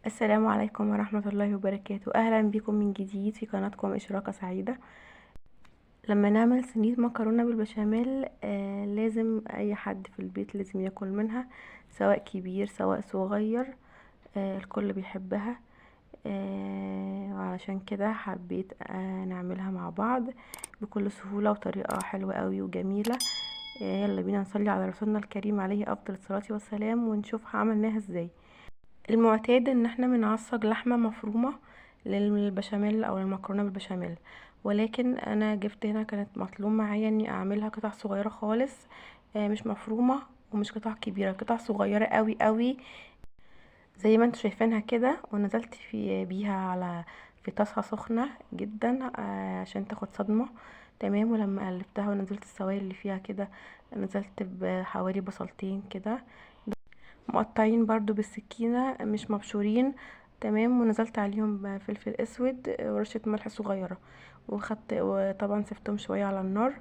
السلام عليكم ورحمة الله وبركاته. أهلا بكم من جديد في قناتكم إشراقة سعيدة. لما نعمل صينية مكرونة بالبشاميل لازم أي حد في البيت لازم ياكل منها، سواء كبير سواء صغير، الكل بيحبها، وعلشان كده حبيت نعملها مع بعض بكل سهولة وطريقة حلوة قوي وجميلة. يلا بينا نصلي على رسولنا الكريم عليه أفضل الصلاة والسلام ونشوف عملناها ازاي. المعتاد ان احنا بنعصج لحمة مفرومة للبشاميل او المكرونة بالبشاميل، ولكن انا جبت هنا كانت مطلوب معايا اني اعملها قطع صغيرة خالص، مش مفرومة ومش قطع كبيرة، قطع صغيرة قوي قوي زي ما انتوا شايفينها كده. ونزلت بيها في طاسة سخنة جدا، عشان تاخد صدمة. تمام. ولما قلبتها ونزلت السوائل اللي فيها كده، نزلت بحوالي بصلتين كده مقطعين برضو بالسكينة مش مبشورين. تمام. ونزلت عليهم بفلفل اسود ورشة ملح صغيرة، وطبعا سبتهم شوية على النار.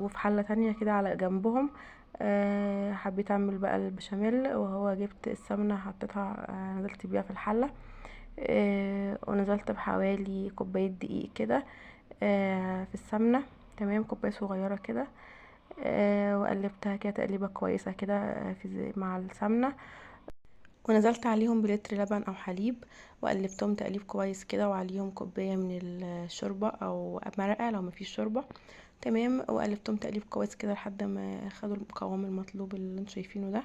وفي حلة تانية كده على جنبهم، حبيت اعمل بقى البشاميل، وهو جبت السمنة حطيتها، نزلت بيها في الحلة، ونزلت بحوالي كوباية دقيق كده، في السمنة. تمام. كوباية صغيرة كده، وقلبتها كده تقليبة كويسة كده، مع السمنة، ونزلت عليهم بلتر لبن او حليب، وقلبتهم تقليب كويس كده، وعليهم كوباية من الشوربة او مرقة لو مفيش شوربة. تمام. وقلبتهم تقليب كويس كده لحد ما خدوا القوام المطلوب اللي انتوا شايفينه ده،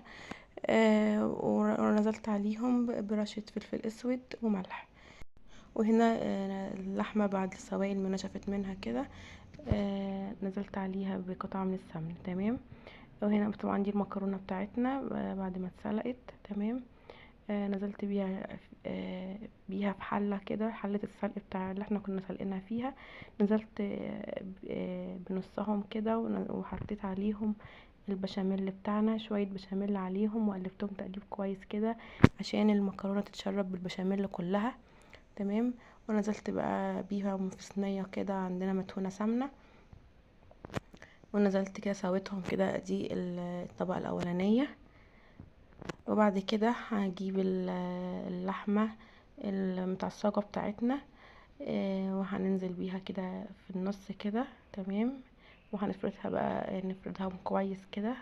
ونزلت عليهم برشة فلفل اسود وملح. وهنا، اللحمة بعد السوائل ما نشفت منها كده، نزلت عليها بقطعة من السمن. تمام. وهنا طبعا دي المكرونة بتاعتنا، بعد ما اتسلقت. تمام. نزلت بيها في حلة كده، حلة السلق بتاع اللي احنا كنا سلقينها فيها، نزلت، بنصهم كده، وحطيت عليهم البشاميل بتاعنا، شوية بشاميل عليهم، وقلبتهم تقليب كويس كده عشان المكرونة تتشرب بالبشاميل كلها. تمام. ونزلت بقى بيها في صينية كده عندنا مدهونة سمنة، ونزلت كده سويتهم كده. دي الطبقة الأولانية. وبعد كده هجيب اللحمة المتعصجة بتاعتنا، وهننزل بيها كده في النص كده. تمام. وهنفردها بقى، نفردها كويس كده،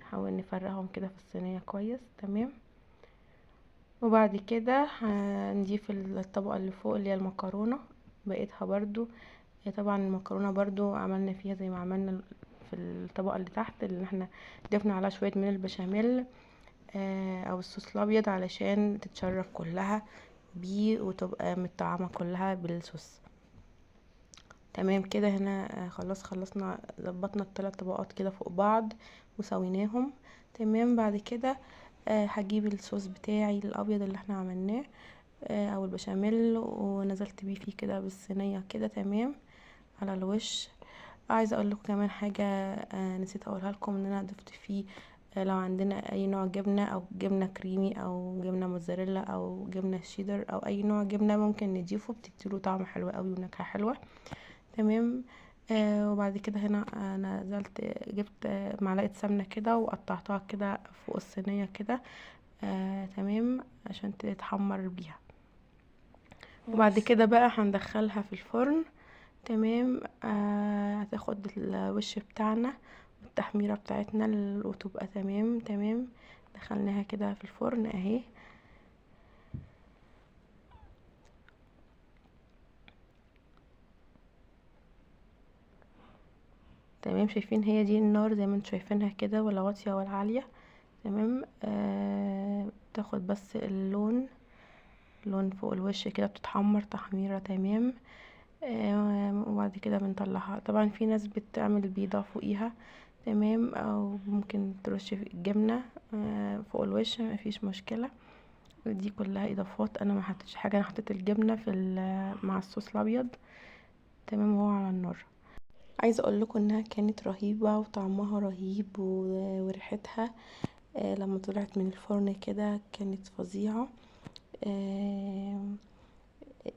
نحاول نفرقهم كده في الصينية كويس. تمام. وبعد كده هنضيف الطبقة اللي فوق اللي هي المكرونة بقيتها برضو. طبعا المكرونة برضو عملنا فيها زي ما عملنا في الطبقة اللي تحت، اللي احنا ضفنا عليها شوية من البشاميل، او الصوص الابيض علشان تتشرب كلها بيه وتبقى متطعمة كلها بالصوص. تمام كده. هنا، خلاص خلصنا، ظبطنا الثلاث طبقات كده فوق بعض وسويناهم. تمام. بعد كده، هجيب الصوص بتاعي الابيض اللي احنا عملناه، او البشاميل، ونزلت بيه فيه كده بالصينية كده. تمام. على الوش. عايزه اقول لكم كمان حاجه، نسيت اقولها لكم، ان انا ضفت فيه، لو عندنا اي نوع جبنه، او جبنه كريمي او جبنه موتزاريلا او جبنه شيدر او اي نوع جبنه ممكن نضيفه، بتديله طعم حلو قوي ونكهه حلوه. تمام. وبعد كده هنا انا نزلت جبت معلقه سمنه كده وقطعتها كده فوق الصينيه كده، تمام، عشان تتحمر بيها. وبعد كده بقى هندخلها في الفرن. تمام. هتاخد الوش بتاعنا والتحميره بتاعتنا وتبقى تمام. تمام. دخلناها كده في الفرن اهي. تمام. شايفين هي دي النار زي ما انتم شايفينها كده، ولا واطيه ولا عاليه. تمام. تاخد بس اللون، لون فوق الوش كده، بتتحمر تحميره. تمام. وبعد كده بنطلعها. طبعا في ناس بتعمل بيضه فوقيها. تمام. او ممكن ترش الجبنه، فوق الوش، مفيش مشكله. دي كلها اضافات، انا ما حطيتش حاجه، انا حطيت الجبنه مع الصوص الابيض. تمام. وهو على النار. عايزه اقول لكم انها كانت رهيبه وطعمها رهيب وريحتها، لما طلعت من الفرن كده كانت فظيعه.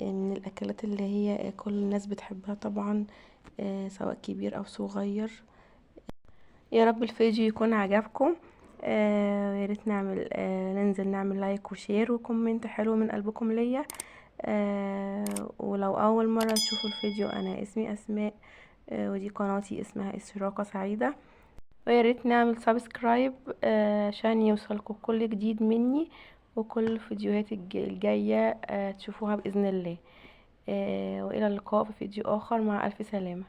من الاكلات اللي هي كل الناس بتحبها طبعا، سواء كبير او صغير. يا رب الفيديو يكون عجبكم. يا ريت نعمل ننزل نعمل like و share و comment حلو من قلبكم ليا. ولو اول مرة تشوفوا الفيديو، انا اسمي اسماء، ودي قناتي اسمها اشراقة سعيدة. ويا ريت نعمل subscribe عشان يوصلكم كل جديد مني وكل الفيديوهات الجاية تشوفوها بإذن الله. والى اللقاء في فيديو اخر، مع الف سلامة.